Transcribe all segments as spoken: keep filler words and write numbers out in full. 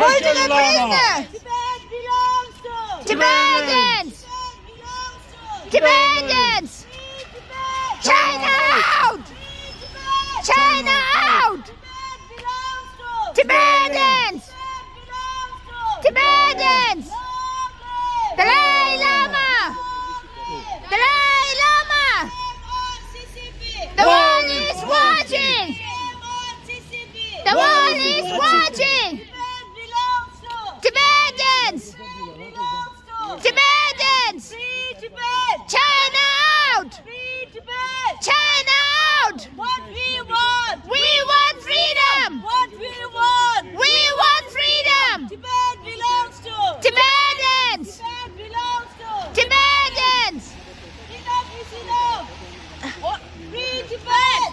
Political prisoner! Tibet belongs to Tibetans! Tibet belongs to Tibetans! Free Tibet! China out! Free Tibet! China out! Tibet belongs to Tibetans! Tibet belongs to Tibetans! No place! Dalai Lama! No place! Dalai Lama! Shame on C C P! The world is watching! Shame on C C P! The world is watching! Tibet belongs to Tibetans! Tibet belongs to Tibetans! Free Tibet! China out! Free Tibet! China out! What we want! We want freedom! What we want! We want freedom! Tibet belongs to Tibetans! Tibet belongs to Tibetans! Enough is enough! What? Free Tibet!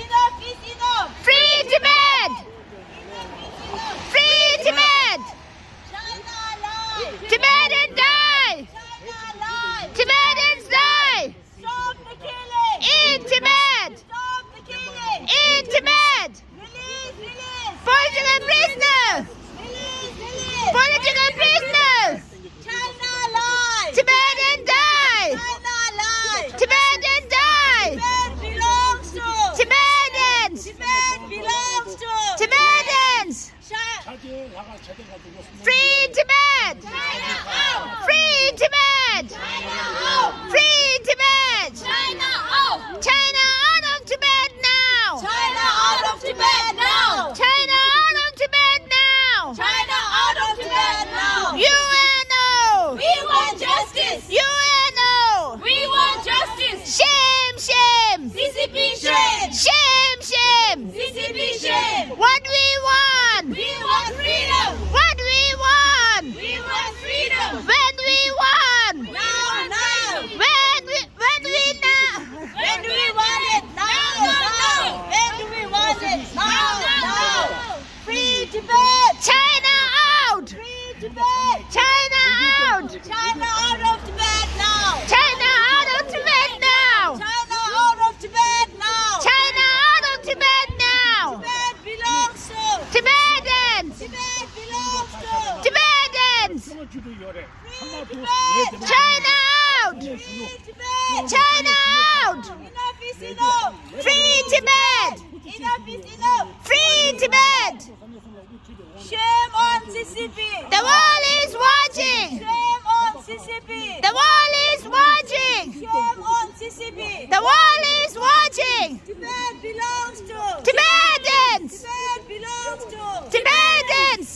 Enough is enough! Free Tibet! Enough is enough! Free Tibet! China lie! Tibetans die! China lie! Tibetans die! Stop the killing! In Tibet! Stop the killing! In Tibet! Release, release! Political prisoners! Release, release! Political prisoners! China lie! Tibetans die! China lie! Tibetans die! Tibet belongs to Tibetans! Tibet belongs to Tibetans! Sha- Free Tibet! China out! Free Tibet! China out! Free Tibet! China out! China out of Tibet now! China out of Tibet now! China out of Tibet now! China out of Tibet now! U N O! We want justice! U N O! We want justice! Shame, shame! C C P shame! Shame, shame! C C P shame! What we want? We want freedom! What we want? We want freedom! When we want? Now, now! When we, when we now? When we want it? Now, now! When we want it? Now, now! Free Tibet! China out! Free Tibet! China out! China out of Tibet now! China out of Tibet now! China out of Tibet now! China out of Tibet now! Tibet belongs to Tibetans! Tibet belongs to Tibetans! Free Tibet! China out! Free Tibet! China out! Enough is enough! Free Tibet! Enough is enough! Free Tibet! Shame on C C P! The world is watching! Shame on C C P! The world is watching! Shame on C C P! The world is watching! Tibet belongs to Tibetans! Tibet belongs to Tibetans!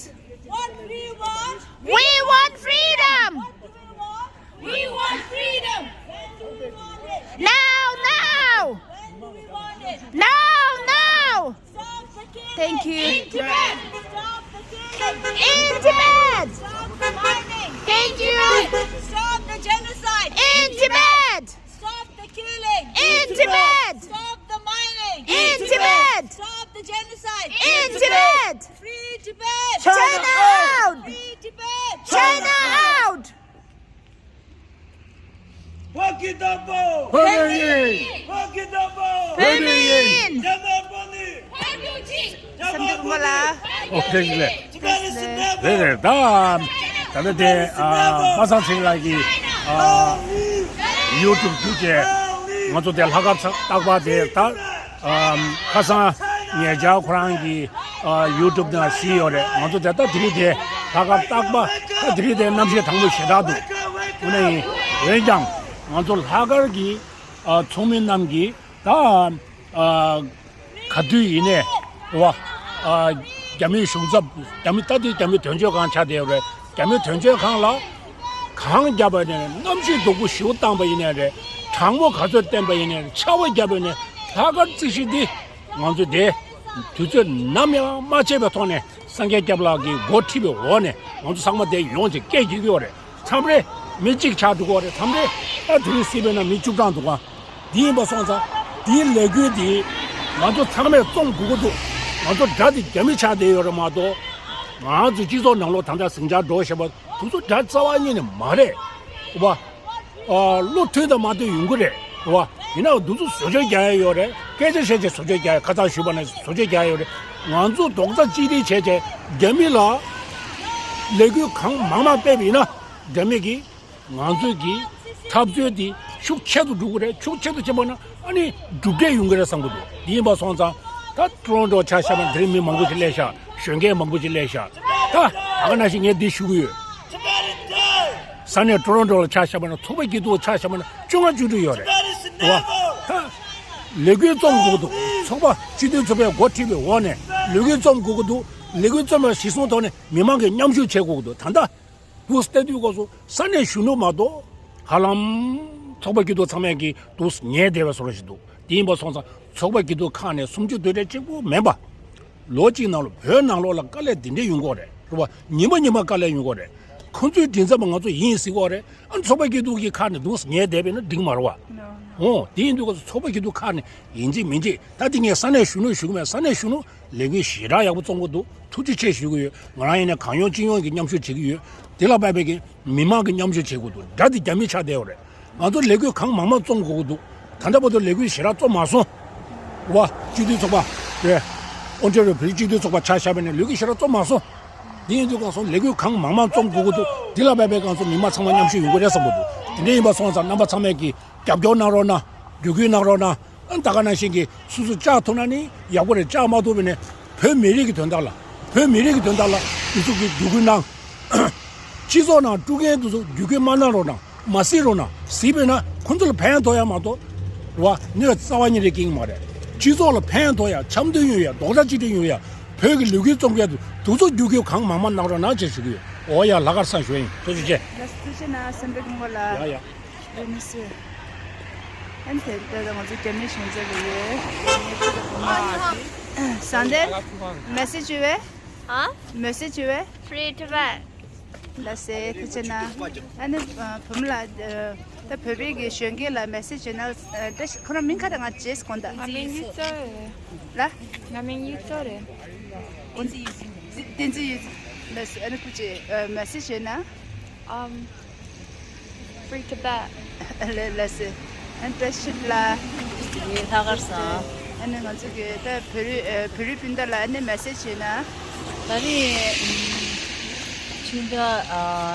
What we want? We want freedom! What we want? We want freedom! When do we want it? Now, now! When do we want it? Now, now! Stop the killing! Thank you. In Tibet! Stop the killing! In Tibet! Stop the mining! Thank you. Stop the genocide! In Tibet! Stop the killing! In Tibet! Stop the mining! In Tibet! Stop the genocide! In Tibet! Free Tibet! China out! Free Tibet! China out! བོད་ཀྱི་བདག་པོ། བོད་མི་ཡིན། བོད་ཀྱི་བདག་པོ། བོད་མི་ཡིན། རྒྱ་ནག་པ་ནི། རྒྱ་ནག་པ་ནི། ཨོ་ཁེ་ལེ། རེད་རེད། ད་ད་ལྟ་དེ་ཨ་པ་སངས་ཚེ་རིང་ལགས་ཀྱིས་ཨ་ཡུ་ཊུབ་བརྒྱུད་བྱས་ང་ཚོ་དེ་ལྷག་དཀར་རྟག་པར་དེ་ད་ཨ་ཁ་སང་ཉེ་ཆར་ཁོ་རང་གི་ཨ་ཡུ་ཊུབ་ནང་གཟིགས་ཡོད་རེད། ང་ཚོ་དེ་ད་དེ་རིང་དེ་ལྷག་དཀར་རྟག་པར་ད་དེ་རིང་དེ་གནམ་གཤིས་དྭངས་པོ་ཞེ་དྲག་འདུག་དེ་ནས་འོན་ཀྱང་ང་ཚོ་ལྷག་དཀར་གྱི་ཨ་ཚོགས་མི་རྣམས་ཀྱིས་ད་ཨ་ག་དུས་ཡིན་ནའི་རེད་བ། ཨ་རྒྱ་མིའི་གཞུང་ཚབ། རྒྱ་མི་ད་ལྟའི་རྒྱ་མི་དོན་གཅོད་ཁང་ཆགས་བསྡད་ཡོད་རེད། རྒྱ་མི་དོན་གཅོད་ཁང་ལ་གངས་བརྒྱབ་པ་ནས་གནམ་གཤིས་སྡུག་པོ་ཞེ་པོ་བཏང་པ་ཡིན་ནའི་རེད། གྲང་མོ་ག་ཚོད་བསྟན་པ་ཡིན་ནའི་རེད། ཆར་པ་བརྒྱབ་པ་ནས་ལྷག་དཀར་རྩིས་གཞི་འདི་ང་ཚོས་དེ་དུས་ཚོད་ནམ་ཡང་མ་ཆད་པའི་ཐོག་ནས་སངས་རྒྱས་སྐྱབས་ལགས་ཀྱི་འགོ་ཁྲིད་པའི་འོག་ནས་ང་ཚོ་ཚང་མ་དེ་ཡོངས་ཀྱི་སྐད་རྒྱག་གི་ཡོད་རེད། མཚམས་རེ་མི་གཅིག་ཆགས་འགྲོ་གི་ཡོད་རེད། མཚམས་རེ་ཨ་དེ་རིང་སྲིད་པའི་ནང་མི་བཅུ་གྲངས་འདུག་ག་འདི་ཡིན་པ་སོང་ཙང་འདིའི་ལས་འགུལ་འདི་ང་ཚོ་ཚང་མས་རྩོམ་དགོས་ཀྱི་འདུག་ང་ཚོ་དགྲ་དེ་རྒྱ་མི་ཆགས་བསྡད་ཡོད་རེད་མ་གཏོགས། ང་ཚོ་སྤྱི་ཚོགས་ནང་ལོགས་ད་ལྟ་ཟིང་ཆ་འགྲོ་བཞིན་པ་དེ་ཚོ་དགྲ་རྩ་བ་ཉིད་ནས་མ་རེད། རེད་པ། ཨ་བློ་མཐུན་དང་མ་མཐུན་ཡོང་གི་རེད། རེད་པ། ཡིན་ནའང་འདི་ཚོ་བཟོ་བཅོས་རྒྱག་ཡ་ཡོད་རེད། སྐད་ཆ་བཤད་བྱས་བཟོ་བཅོས་རྒྱག་ཡ། ཁ་སང་ཞུས་པ་ནས་བཟོ་བཅོས་རྒྱག་ཡ་ཡོད་རེད། ང་ཚོ་རྡོག་རྩ་གཅིག་སྒྲིལ་བྱས་བྱས་རྒྱ་མི་ལ་ ལས་འགུལ་གང་མང་མང་སྤེལ་བ་ཡིན་ན་འདྲ་མེད་ཀྱི་ང་ཚོའི་གི་འཐབ་རྩོད་འདི་ཤུགས་ཆེ་རུ་འགྲོ་གི་རེད། ཤུགས་ཆེ་རུ་ཕྱིན་པ་ན་ཨ་ནི་གྲུབ་འབྲས་ཡོང་གི་རེད་བསམ་གི་འདུག་དེ་ཡིན་པ་སོང་ཙང་ད་ཀྲོ་རོན་ཀྲོ་ཆ་བཞག་པ་ན་དེ་རིང་མི་མང་པོ་ཞིག་སླེབས་ཤག་གཞོན་སྐྱེས་མང་པོ་ཞིག་སླེབས་ཤག་ད་ད་ག་ནང་བཞིན་ངས་འདི་ཞུ་གི་ཡོད། ས་གནས་ཀྲོ་རོན་ཀྲོ་ལ་ཆ་བཞག་པ་ན་ཚོགས་པ་སྐྱིད་སྡུག་ཆ་བཞག་པ་ན་བཅོ་ལྔ་བཅུ་དྲུག་ཡོད་རེད། རེད་བ། ད་ལས་འགུལ་རྩོམ་དགོས་ཀྱི་འདུག་ཚོགས་པ་སྤྱི་འཐུས་ཚོགས་པའི་འགོ་ཁྲིད་པའི་འོག་ནས་ལས་འགུལ་རྩོམ་དགོས་ཀྱི་འདུག་ལས་འགུལ་རྩོམ་པ་གཞིར་བཟུང་ཐོག་ནས་མི་མང་གིས་མཉམ་ཞུགས་བྱེད་དགོས་ཀྱི་འདུག་ད་ལྟ་འདུག་སེ་ལྟ་དུས་སྐབས་སུ་ས་གནས་གཞོན་ནུ་མ་གཏོགས་ཧ་ལམ་ཚོགས་པ་སྐྱིད་སྡུག་ཚང་མས་ཀྱིས་འདུག་སེ་ཉལ་བསྡད་པའི་བཟོ་འདྲ་ཞིག་འདུག་དེ་ཡིན་པ་སོང་ཙང་ཚོགས་པ་སྐྱིད་སྡུག་ཁག་ནས་སུམ་ཅུ་དོན་གྲངས་གཅིག་པུ་མིན་པ། ལོ་གཅིག་ནང་ལ་བོད་ནང་ལོགས་ལ་དཀའ་ལས་འདི་འདྲས་ཡོང་གི་རེད། རེད་བ། ཉིན་མ་ཉིན་མ་དཀའ་ལས་ཡོང་གི་རེད། ཁོང་ཚོའི་མགྲིན་ཚབ་པ་ང་ཚོ་ཡིན་ཟེར་གི་རེད། ཨ་ཚོགས་པ་སྐྱིད་སྡུག་གི་ཁ་ནས་འདུག་སེ་ཉལ་བསྡད་པས་ན་འགྲིག་མ་རེད་བ། འོ་དེ་ཡིན་དུས་སྐབས་སུ་ཚོགས་པ་སྐྱིད་སྡུག་ཁག་ནས་ཡིན་གཅིག་མིན་གཅིག་ད་དེ་ངས་ས་གནས་གཞོན་ནུ་ཞུ་གི་མེད། ས་གནས་གཞོན་ནུ་ལས་འགུལ་ཞེ་དྲག་ཡག་པོ་རྩོམ་གི་འདུག་ཐུགས་རྗེ་ཆེ་ཞུ་གི་ཡོད། ང་རང་ཡིན་ན་གང་ཡོང་ཅི་ཡོང་གི་མཉམ་ཞུགས་བྱེད་ཀྱི་ཡོད། དེ་ལ་དཔག་པའི་གི་མི་མང་གི་མཉམ་ཞུགས་བྱེད་དགོས་འདུག་དགྲ་དེ་རྒྱ་མི་ཆགས་བསྡད་ཡོད་རེད། ང་ཚོ་ལས་འགུལ་གང་མང་མང་རྩོམ་དགོས་ཀྱི་འདུག་ད་ལྟ་བར་དུ་ལས་འགུལ་ཞེ་དྲག་རྩོམ་མ་སོང་། བ། སྤྱི་འཐུས་ཚོགས་པ་རེད། ཨོན་ཊེ་རི་ཡོ་བོད་སྤྱི་འཐུས་ཚོགས་པ་ཆ་བཞག་པ་ཡིན་ན་ལས་འགུལ་ཞེ་དྲག་རྩོམ་མ་སོང་། འདི་ཡིན་དུས་སྐབས་སུ་ལས་འགུལ་གང་མང་མང་རྩོམ་དགོས་ཀྱི་འདུག་འདི་ལ་དཔག་པའི་སྐབས་སུ་མི་མང་ཚང་མ་མཉམ་ཞུགས་ཡོང་གི་རེད་བསམ་གྱི་འདུག་དེ་འདྲ་ཡིན་པ་སོང་ཙང་རྣམ་པ་ཚང་མས་ཀྱིས་རྒྱབ་སྐྱོར་གནང་རོགས་གནང་། བརྒྱུད་སྐུལ་གནང་རོགས་གནང་། ཨ་ད་ག་ནང་བཞིན་གྱི་སོ་སོ་བཅར་ཐུབ་ན་ནི་ཡག་པོ་རེད། བཅར་མ་ཐུབ་པ་ཡིན་ན་བོད་མི་རིགས་ཀྱི་དོན་དག་ལ། བོད་མི་རིགས་ཀྱི་དོན་དག་ལ་འདི་ཚོ་གི་བརྒྱུད་སྐུལ་གནང་། སྤྱི་ཚོགས་ནང་དཀྲུག་མཁན་དེ་ཚོ་བརྒྱུད་སྐུལ་མ་གནང་རོགས་གནང་། མ་གཟིགས་རོགས་གནང་། གཟིགས་པས་ན་ཁོ་ཚོ་ལ་ཕན་ཐོགས་ཡ་མ་གཏོགས། རེད་བ། གནོད་རྩ་བ་ཉིད་ནས་སྐྱེལ་གྱི་མ་རེད། སྤྱི་ཚོགས་ལ་ཕན་ཐོགས་ཡ། འཆམ་མཐུན་ཡོང་ཡ། རྡོག་རྩ་གཅིག་སྒྲིལ་ཡོང་ཡ། བོད་ཀྱི་ལས་འགུལ་རྩོམ་མཁན་དེ་ཚོ་བརྒྱུད་སྐུལ་གང་མང་མང་གནང་རོགས་གནང་ཅེས་ཞུ་གི་ཡོད། འོ་ཡ་ལྷག་དཀར་བཟང་ཞུ་ཡ་ཡིན། ཐུགས་རྗེ་ཆེ། ལགས་སོ། ཐུགས་རྗེ་གནང་། སེམས་པའི་སྐྱིད་པོ་ལ། ཡ་ཡ། ལོ་མི་སི། ཨན་དེ་ལྟར་ང་ཚོ་རྒྱ་མིའི་གཞུང་ཚབ་ལ་ཡོད། སང་དེ་མེ་སེ་ཇི་བས། ཨ། མེ་སེ་ཇི་བས། Free Tibet. ལགས་སེ། ཐུགས་རྗེ་གནང་། ཨ་ནི་བུ་མོ་ལགས། ད་བོད་པའི་གི་གཞོན་སྐྱེས་ལ་མེ་སེ་ཇི་ཡོད་ན། ད་ཁོ་རང་མིང་ག་རེ། ང་རྗེས་དགོངས་དག་ང་མིང་ཡིག་ཚོ་རེད། ལ། ང་མིང་ཡིག་ཚོ་རེད། བསྟན་འཛིན་ཡིག་ཚོ། ལགས་སེ། ཨ་ནི་སྐུ་མཁྱེན་མེ་སེ་ཇི་ཡོད་ན། ཨམ། Free Tibet. ལགས་ལགས་སེ། ཨན་བཀྲ་ཤིས་ལགས། ངའི་ལྷག་དཀར་བཟང་། ཨ་ནི་ང་ཚོ་གི་ད་བོད་རིགས་ཨ་བོད་རིགས་སྤུན་ཟླ་ལ་ཨ་ནི་མེ་སེ་ཇི་ཡོད་ན། ད་རེས་ཨམ་ཕྱི་ཟླ་ཨ་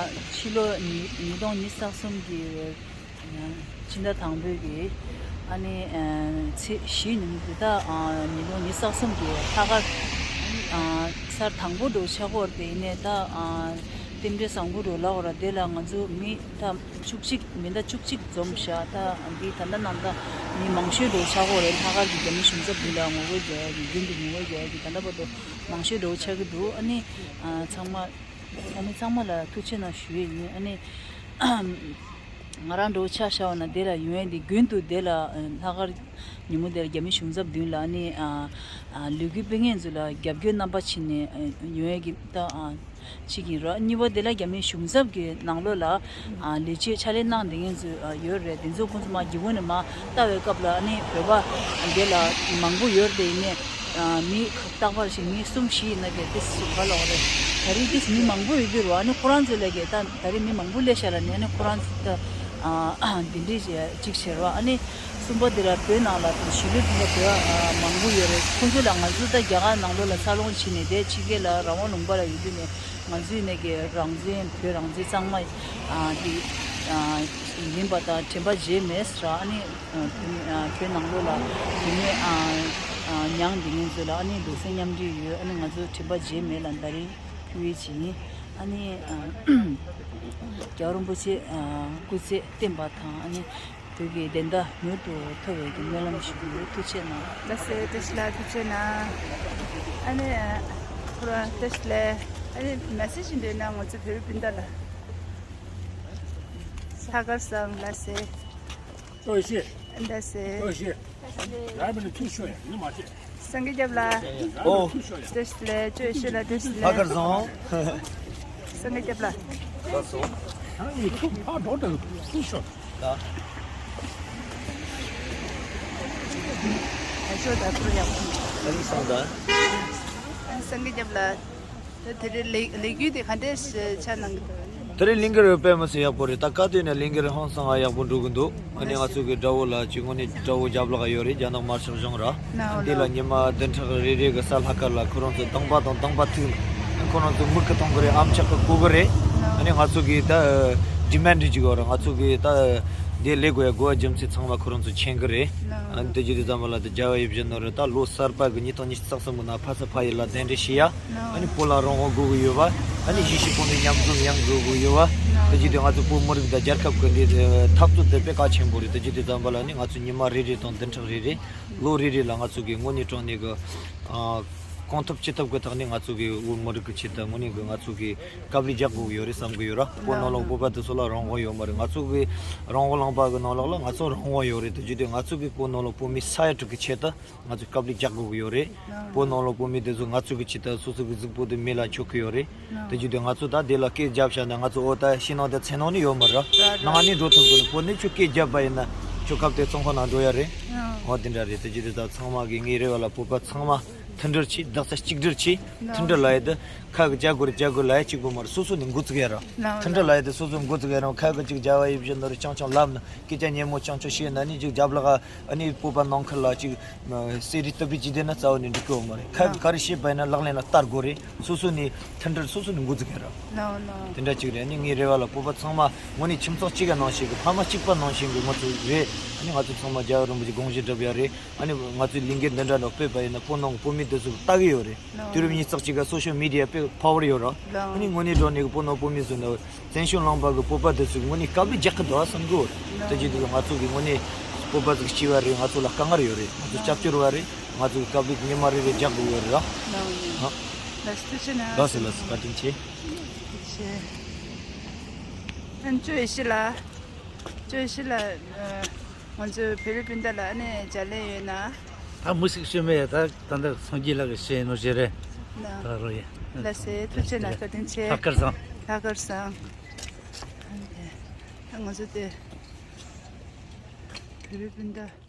ཕྱི་ལོ་ཉིས་ཉིས་སྟོང་ཉི་ཤུ་རྩ་གསུམ་གྱི་ཕྱི་ཟླ་དང་པོའི་གི་ཨ་ནི་ཨ་ཚེས་བཞི་ཉིན་གྱི་ད་ཨ་ཉིས་སྟོང་ཉི་ཤུ་རྩ་གསུམ་གྱི་ལྷག་དཀར་ཨ་གཟའ་དང་པོ་འདྲ་བོ་ཆགས་ཀྱི་ཡོད་རེད། དེ་ཡིན་ནའི་ད་ཨ་རྟེན་འབྲེལ་བཟང་པོ་འདྲ་བོ་ལབ་དགོས་རེད། དེ་ལ་ང་ཚོ་མི་ད་བཅུ་གཅིག་མི་ཟླ་བཅུ་གཅིག་འཛོམས་ཤག་ད་འདི་ད་ལྟ་ནང་ད་མི་མང་ཤོས་འདྲ་བོ་ཆགས་ཀྱི་ཡོད་རེད། ལྷག་དཀར་གྱི་རྒྱ་མི་གཞུང་ཚབ་འདི་ལ་ངོ་རྒོལ་རྒྱག་ཡ་གི་རྒྱུན་དུ་ངོ་རྒོལ་རྒྱག་ཡ་གི་ད་ལྟ་བར་དུ་མང་ཤོས་འདྲ་བོ་ཆགས་ཀྱི་འདུག་ཨ་ནི་ཨ་ཚང་མ་ཨ་ནི་ཚང་མ་ལ་ཐུགས་རྗེ་གནང་ཞུ་ཡས་ཡིན། ཨ་ནི་ང་རང་འདྲ་བོ་ཆ་བཞག་པ་ན་དེ་ལ་ཡོང་ཡས་འདི་རྒྱུན་དུ་དེ་ལ་ཨ་ལྷག་དཀར་ཉིན་མོ་དེར་རྒྱ་མི་གཞུང་ཚབ་མདུན་ལ་ཨ་ནི་ཨ་ཨ་ལས་འགུལ་སྤེལ་མཁན་ཚོ་ལ་རྒྱབ་སྐྱོར་རྣམ་པ་བྱིན་ནས་ཨ་ཡོང་ཡས་ཀྱི་ད་ཨ་བྱེད་ཀྱི་ཡིན་ར། གཉིས་པ་དེ་ལ་རྒྱ་མིའི་གཞུང་ཚབ་ཀྱི་ནང་ལོགས་ལ་ཨ་ལས་བྱེད་ཕྱག་ལས་གནང་བསྡད་མཁན་ཚོ་ཨ་ཡོད་རེད། དེ་ཚོ་ཁོང་ཚོ་མར་སྒེའུ་ཁུང་ནས་མར་ལྟ་བའི་སྐབས་ལ་ཨ་ནི་བོད་པ་འདི་ལ་མང་པོ་ཡོད་རེད། ཡིན་ནའི་ཨ་མི་རྟག་པར་ཞིག་མི་གསུམ་བཞི་ཡིན་ན་གལ་ཏེ་སུ་ག་ལོག་རེད། ད་རེས་ཏིས་མི་མང་པོ་ཡོད་ཀྱི་རེད་བ། ཨ་ནི་ཁོ་རང་ཚོ་ལས་ཀྱི་ད་ད་རེས་མི་མང་པོ་སླེབས་ཤག་ལ་ནི་ཨ་ནི་ཁོ་རང་ཚོ་ད་ཨ་འདི་འདྲས་ཅིག་བྱེད་རོགས། ཨ་ནི་གསུམ་པ་འདི་ལ་བོད་ནང་ལ་དང་གཞིས་ལུས་འདི་ལ་བོད་ཨ་མང་པོ་ཡོད་རེད། ཁོང་ཚོ་ལ་ང་ཚོ་ད་རྒྱ་གར་ནང་ལོགས་ལ་འཚར་ལོངས་ཕྱིན་ནས་དེ་ཕྱི་རྒྱལ་ལ་རང་དབང་ལུང་པ་ལ་ཡོད་དུས་ནས་ང་ཚོའི་ནས་ཀྱི་རང་བཙན་བོད་རང་བཙན་གཙང་མ་ཨ་འདི་ཨ་ཡིན་པ་དང་དྲན་པ་བརྗེད་མེད་ཟེར། ཨ་ནི་ཨ་བོད་ནང་ལོགས་ལ་བོད་མི་ཨ་ཨ་མྱངས་འདི་ངན་ཚོ་ལ་ཨ་ནི་ལུགས་སྲོལ་མཉམ་འབྲེལ་ཡོད། ཨ་ནི་ང་ཚོ་དྲན་པ་བརྗེད་མེད་ལ་ད་རེས་ཕུལ་ཡས་ཅིག་ཡིན། ཨ་ནི་ཨ་རྒྱལ་བ་རིན་པོ་ཆེ་ཨ་སྐུ་ཚེ་བརྟན་པ་དང་ཨ་ནི་བོད་ཀྱི་བདེན་མཐའ་མྱུར་དུ་ཐོབ་པའི་གི་སྨོན་ལམ་ཞུ་རྒྱུ། ཐུགས་རྗེ་གནང་། ལགས་སེ། བཀྲ་ཤིས་ལགས་ཐུགས་རྗེ་གནང་། ཨ་ནི་ཁོ་རང་བཀྲ་ཤིས་ལགས་ཨ་ནི་མེ་སེ་ཇི་འདྲ་ན་ང་ཚོ་བོད་རིགས་སྤུན་ཟླ་ལ་ལྷག་དཀར་བཟང་། ལགས་སེ། ལགས་སེ། ལགས་སེ། ཡར་མི་ནི་ཐུགས་ཤོ་ཡ་ནི་མ་བྱེད། སངས་རྒྱས་སྐྱབས་ལགས། ཨོ། བཀྲ་ཤིས་ལགས། བཀྲ་ཤིས་ལགས། བཀྲ་ཤིས་ལགས། ལྷག་དཀར་བཟང་། སངས་རྒྱས་སྐྱབས་ལགས། ལགས་སོ། ཁྱེད་རང་གཉིས་ཐུགས་ཕར་འགྲོ་དང་ཐུགས་ཤོར། ད། ཨ་ཤོ་ད་ཐུགས་ཡག་པོ། ཨ་ནི་སང་ད། ཨ་སངས་རྒྱས་སྐྱབས་ལགས། ད་དེ་རིང་ལས་ལས་འགུལ་དེ་ག་འདྲས་ཆ་གནང་གི་འདུག་དེ་རིང་གླིང་ག་རུ་དཔེ་མི་སྲིད་ཡག་པོ་རེད། ད་སྐབས་དེ་ནས་གླིང་ག་རུ་ཧང་སང་ང་ཡག་པོ་འགྲོ་གི་འདུག་ཨ་ནི་ང་ཚོ་གི་དགྲ་བོ་ལ་ཅིག་དངོས་གནས་དགྲ་བོ་རྒྱབ་ལོགས་ཡོད་རེད། རྒྱ་ནག་དམར་ཤོག་གཞུང་ར། ཨ་ནི་དེ་ལ་ཉི་མ་བདུན་ཕྲག་རེ་རེ་གི་ས་ལྷག་དཀར་ལ་ཁོ་རང་ཚོ་རྡུང་པ་དང་རྡུང་པ་ཐུག་ནས། ཁོ་རང་ཚོ་མིག་གིས་མཐོང་གི་རེད། ཨམ་ཅོག་གིས་གོ་གི་རེད། ཨ་ནི་ང་ཚོ་གི་ད་ཌི་མན་ཌི་ཅིག་ཡོད་རེད། ང་ཚོ་གི་ད་དེ་ལས་དགོས་ཡ་དགོས་པ་རྒྱུ་མཚན་ཚང་མ་ཁོ་རང་ཚོ་མཁྱེན་གི་རེད། ཨ་ནི་དེ་བྱེད་དུས་ཙམ་པ་ལ་ད་རྒྱལ་བ་ཡིད་བཞིན་ནོར་བུ་ད་ལོ་གསར་པ་གི་ཉིས་སྟོང་ཉི་ཤུ་རྩ་གསུམ་གི་ནང་ཕ་ས་ཕ་ཡུལ་ལ་གདན་འདྲེན་བྱས་ཡ། ཨ་ནི་བོད་ལ་རང་དབང་དགོས་གི་ཡོད་པ། ཨ་ནི་གཞིས་བྱེས་བོད་མི་མཉམ་འཛོམས་ཡོང་དགོས་གི་ཡོད་པ། དེ་བྱེད་དུས་ང་ཚོ་བོད་མི་རིགས་དང་རྒྱལ་ཁབ་ཀྱི་འདི་འཐབ་རྩོད་དེ་དཔེ་གལ་ཆེན་པོ་རེད། དེ་བྱེད་དུས་ཙམ་པ་ལ་ནི་ང་ཚོ་ཉི་མ་རེ་རེ་དང་བདུན་ཕྲག་རེ་རེ། ལོ་རེ་རེ་ལ་ང་ཚོ་གི་དངོས་གནས་དྲང་གནས་ཀྱི་ཨ་གང་ཐུབ་ཅི་ཐུབ་ཀྱི་ཐོག་ནས་ང་ཚོ་གི་བོད་མི་རིགས་ཀྱི་ཆེད་དུ་དངོས་གནས་ཀྱི་ང་ཚོ་གི་དཀའ་ལས་རྒྱག་དགོས་ཀྱི་ཡོད་རེད་བསམ་གྱི་ཡོད་ར། བོད་ནང་ལོགས་བོད་པ་དེ་ཚོ་ལ་རང་དབང་ཡོད་མ་རེད། ང་ཚོ་གི་རང་དབང་ལུང་པ་གི་ནང་ལོགས་ལ་ང་ཚོ་རང་དབང་ཡོད་རེད། དེ་བྱེད་དུས་ང་ཚོ་གི་བོད་ནང་ལོགས་བོད་མི་ས་ཡ་དྲུག་གི་ཆེད་དུ་ང་ཚོ་དཀའ་ལས་རྒྱག་དགོས་ཀྱི་ཡོད་རེད། བོད་ནང་ལོགས་བོད་མི་དེ་ཚོ་ང་ཚོ་གི་ཆེད་དུ་སོ་སོ་གི་གཟུགས་པོ་དེ་མེ་ལ་མཆོད་གི་ཡོད་རེད། དེ་བྱེད་དུས་ང་ཚོ་ད་དེ་ལ་སྐད་རྒྱབ་བཞག་ན་ང་ཚོ་འོ་ད་ཕྱི་ནང་དེ་ཚེ་ནང་ནི་ཡོད་མ་རེད། ནང་ནི་འགྲོ་ཐུབ་དགོས་རེད། བོད་ནས་ཁྱོད་སྐད་རྒྱབ་པ་ཡིན་ན་ཁྱོད་སྐབས་དེ་ཚོང་ཁང་ནང་འགྲོ་ཡ་རེད། འོ་དེ་འདྲ་རེད། དེ་བྱེད་དུས་ད་ཚང་མ་གི་ངའི་རེ་བ་ལ་བོད་པ་ཚང་མ་མཐུན་སྒྲིལ་གྱིས་རྡོག་རྩ་གཅིག་སྒྲིལ་གྱིས་མཐུན་སྒྲིལ་ལ་ཡ་དེ་ཁ་གི་རྒྱག་དགོས་རེད། རྒྱག་དགོས་ལ་ཡ་གཅིག་པོ་མ་རེད། སོ་སོ་ནས་འགོ་བཙུགས་ཡ་ར། མཐུན་སྒྲིལ་ལ་ཡ་དེ་སོ་སོ་འགོ་བཙུགས་ཡ་ར། ཁ་གི་གཅིག་རྒྱལ་བ་ཡིད་བཞིན་ནོར་བུ་རྐྱང་རྐྱང་ལབ་ན་སྐད་ཆ་སྙན་མོ་རྐྱང་རྐྱང་བཤད་ན་ནི་གཅིག་རྒྱབ་ལོགས་ཨ་ནི་བོད་པ་ནང་ཁུལ་ལ་གཅིག་ཨ་གསེར་རི་སྟུག་པོ་ཅིག་བསྡད་ན་རྩ་བ་ནས་འགྲིག་གི་ཡོད་མ་རེད། ཁ་གི་ག་རེ་བཤད་པ་ཡིན་ན་ལག་ལེན་ལ་བསྟར་དགོས་རེད། སོ་སོ་ནས་མཐུན་སྒྲིལ་སོ་སོ་ནས་འགོ་འཛུགས་ཡ་ར། དེ་འདྲ་ཅིག་རེད། ཨ་ནི་ངའི་རེ་བ་ལ་བོད་པ་ཚང་མ་དངོས་གནས་ཁྱིམ་ཚང་གཅིག་ག་ནང་བཞིན་གི་ཕ་མ་གཅིག་པ་ནང་བཞིན་གི་ང་ཚོ་རེད། ཨ་ནི་ང་ཚོ་ཚང་མ་རྒྱལ་བ་རིན་པོ་ཆེ་དགོངས་བཞེད་སྒྲུབ་ཡ་རེད། ཨ་ནི་ང་ཚོའི་ལས་འགུལ་འདི་འདྲ་འདྲ་སྤེལ་བ་ཡིན་ན་བོད་ནང་གི་བོད་མི་དེ་ཚོ་ལྟ་གི་ཡོད་རེད། དུས་རབས་ཉི་ཤུ་རྩ་གཅིག་ག་སོ་ཤལ་མི་ཌི་ཡ་དཔེ་ཕ་ཝར་ཡོད་ར། ཨ་ནི་དངོས་གནས་དྲང་གནས་གི་བོད་ནང་བོད་མི་ཚོ་ནི་བཙན་བྱོལ་ལུང་པ་གི་བོད་པ་དེ་ཚོས་དངོས་གནས་དཀའ་ལས་རྒྱག་གི་འདུག་བསམ་གི་ཡོད་རེད། དེ་བྱེད་དུས་ང་ཚོ་གི་དངོས་གནས་བོད་པ་ཚོ་གཅིག་པ་རེད། ང་ཚོ་ལ་དཀའ་ངལ་ཡོད་རེད། ང་ཚོ་སྐྱབས་བཅོལ་བ་རེད། ང་ཚོ་གི་དཀའ་ལས་ཉི་མ་རེ་རེ་རྒྱག་དགོས་ཡོད་རེད་ར། ལགས་སོ་ཐུགས་རྗེ་ཆེ་གནང་། ལགས་སོ་ལགས་སོ། བཀའ་དྲིན་ཆེ། ཐུགས་རྗེ་ཆེ། ཨན་ཅོ་ཡེ་ཤེས་ལགས། ཅོ་ཤི་ལ། ང་ཚོའི་བེ་རི་པིན་ཏ་ལ་ཨ་ནེ་ཇ་ལེན་ཡོད་ན། ད་མུ་སིག་ཤོད་མེད། ད་ད་འདི་སངས་རྒྱས་ལགས་ཀྱི་ཤེས་ནོ་ཞེ་རེད། ན། ད་རོ་ཡ། ལ་སེ་ཐུགས་རྗེ་ཆེ་གནང་། བཀའ་དྲིན་ཆེ། ལྷག་དཀར་བཟང་། ལྷག་དཀར་བཟང་། ད་ང་ཚོ་དེ་བེ་རི་པིན་ཏ།